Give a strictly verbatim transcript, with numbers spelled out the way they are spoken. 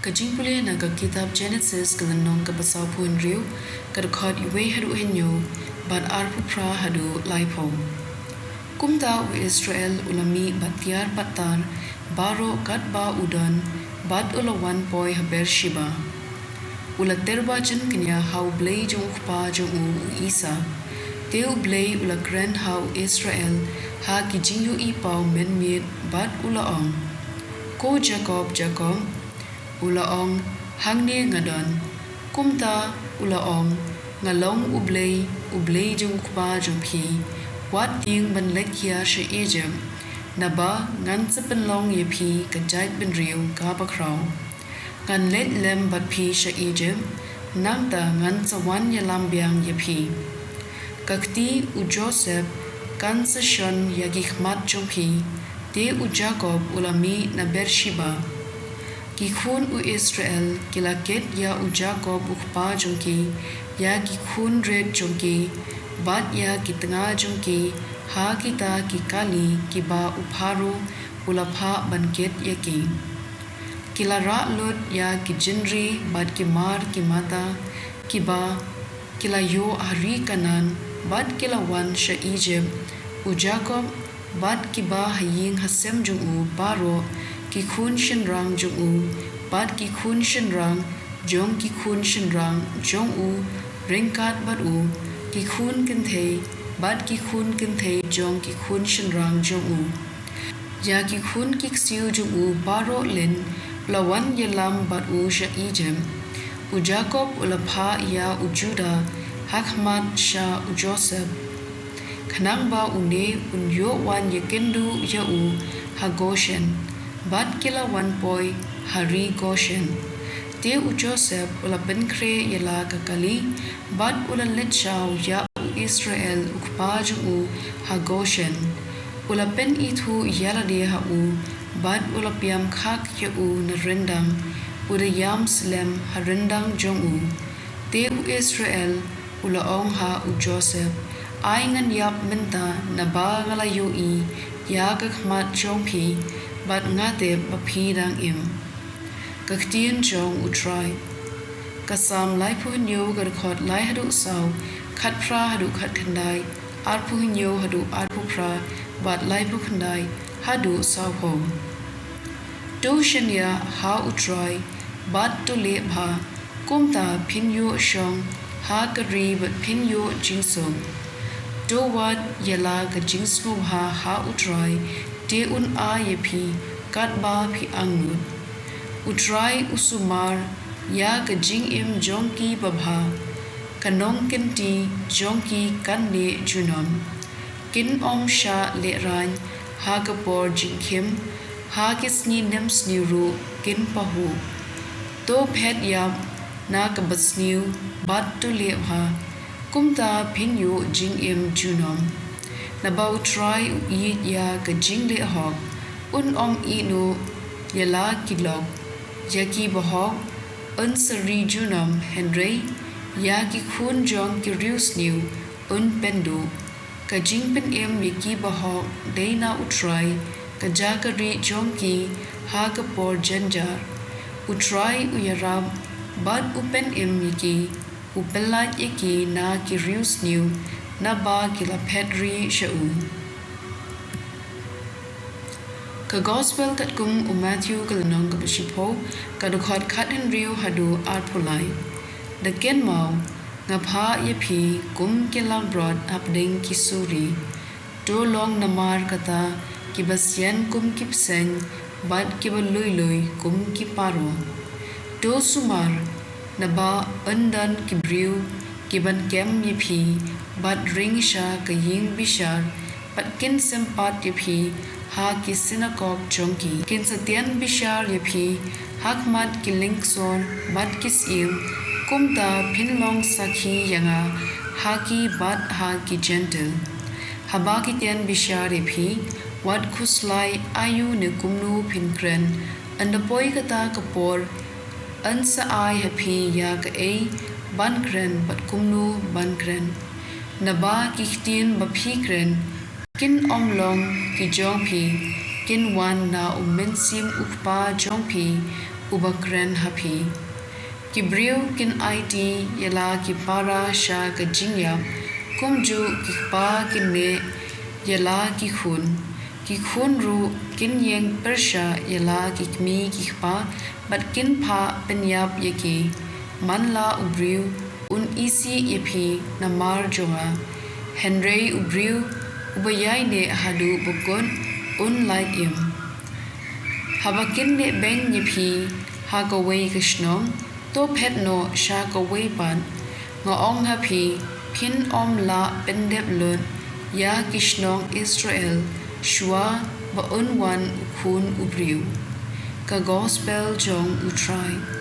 Ka jingpule na ka kitab Jenesis ka lynnong kaba sawphew hynriew, ka dkhot wei haduh hynñiew, bad arphew phra haduh laiphew. Kumta u Israel u la mih bad tiar bad tar baroh katba u don, bad u la wan poi ha Beersheba. U la tyrwa jingkñia ha U Blei jong u kpa jong u, u Isaak. Te U Blei u la kren ha u Israel ha ki jingïohi paw mynmiet bad u la ong, Ko Jakob, Jakob. U la ong, Hangne nga don. Kumta u la ong, Nga long U Blei, U Blei jong u kpa jong phi. Wat tieng ban leit hiar sha Ijipt, naba ngan sa pynlong ïa phi ka jaitbynriew kaba khraw. Ngan leit lem bad phi sha Ijipt, nangta ngan sa wan ïalam biang ïa phi. Ka kti u Joseph kan sa shon ïa ki khmat jong phi. Te u Jakob u la mih na Beersheba. Ki khun u Israel ki la kit ïa u Jakob u kpa jong ki, ïa ki khun rit jong ki, bad ïa ki tnga jong ki, ha kita ki kali kiba u Pharaoh u la phah ban kit ïa ki. Ki la rah lut ïa ki jingri bad ki mar ki mata, kiba ki la ïoh ha ri Kanaan, bad ki la wan sha Ijipt. U Jakob, bad kiba ha ïing ha sem jong u baroh, ki khun shynrang jong u, bad ki khun shynrang jong ki khun shynrang jong u, ryngkat bad u, ki khun kynthei, bad ki khun kynthei jong ki khun shynrang jong u. Ïa ki khun ki ksiew jong u baroh lin, u la wan ïalam bad u sha Ijipt. U Jakob u la phah ïa u Judah ha khmat sha u Joseph, khnang ba une un ïoh wan ïakynduh ïa u ha Goshen. Bad ki la wan poi ha ri Goshen. Te u Joseph u la pynkhreh ïa la ka kali, bad u la leit shaw ïa u Israel u kpa jong u ha Goshen. U la pynithuh ïa lade ha u, bad u la pynïam khak ïa u na ryndang, u da ïam slem ha ryndang jong u. Te u Israel u la ong ha u Joseph, Ai ngan ïap mynta, naba nga la ïohi ïa ka khmat jong phi, bad nga tip ba phi dang im. Ka ktien jong U Trai. Ka Salm laiphew hynñiew, ka dkhot lai haduh saw, khatphra haduh khatkhyndai, arphew hynñiew haduh arphew phra, bad laiphew khyndai haduh sawphew. To shaniah ha U Trai, bad to leh bha, kumta phin ïoh shong ha ka ri bad phin ïoh jingsuk. To wad ïa la ka jingsngewbha ha U Trai, te un ai ïa phi katba phi angnud. U Trai u sumar ïa ka jingim jong ki babha, ka nongkynti jong ki kan neh junom. Kin ym shah lehraiñ ha ka por jingkhim, ha ki sngi nemsniew ruh kin pahuh. To phet ïap na ka basniew bad to leh bha, kumta phin ïoh jingim junom. Naba U Trai u ïeit ïa ka jingleh hok, un ym ïehnoh ïa la ki lok. Ïa ki bahok un sa ri junom, hynrei ïa ki khun jong ki riewsniew un pynduh. Ka jingpynim ïa ki bahok dei na U Trai, ka jaka rieh jong ki ha ka por jynjar. U Trai u ïarap bad u pynim ïa ki, u pyllait ïa ki na ki riewsniew, naba ki la phet ri sha u. Ka Gospel katkum u Matthew, ka lynnong kaba shiphew, ka dkhot khathynriew haduh arphew lai. Da kynmaw, nga phah ïa phi kum ki langbrot hapdeng ki suri. To long namar kata kiba sian kum ki bseiñ, bad kiba lui lui kum ki paro. To sumar, naba yn don ki briew kiban kem ïa phi, bad ring sha ka ïing bishar, bad kin sympat ïa phi ha ki synagog jong ki. Kin sa tian bishar ïa phi ha khmat ki lyngkor bad ki syiem, kumta phin long sakhi ïa nga ha ki bad ha ki Jentil. Haba ki tian bishar ïa phi, wat khuslai aïu ne kumno phin kren, ynda poi kata ka por, yn sa ai ha phi ïa kaei ban kren bad kumno ban kren. Naba ki ktien ba phi kren, kin ym long ki jong phi, kin wan na U Mynsiem U Kpa jong phi, uba kren ha phi. Ki briew kin aiti ïa la ki para sha ka jingïap, kumjuh ki kpa kin neh ïa la ki khun. Ki khun ruh kin ïeng pyrshah ïa la ki kmie ki kpa, bad kin phah pynïap ïa ki. Man la u briew un isih ïa phi namar jong nga, hynrei u briew uba ïaineh haduh ba kut un lait im. Haba kin leh beiñ ïa phi ha kawei ka shnong, to phet noh sha kawei pat. Nga ong ha phi, phin ym lah pyndep lut ïa ki shnong Israel shuwa ba un wan u Khun u Briew. Ka Gospel jong U Trai.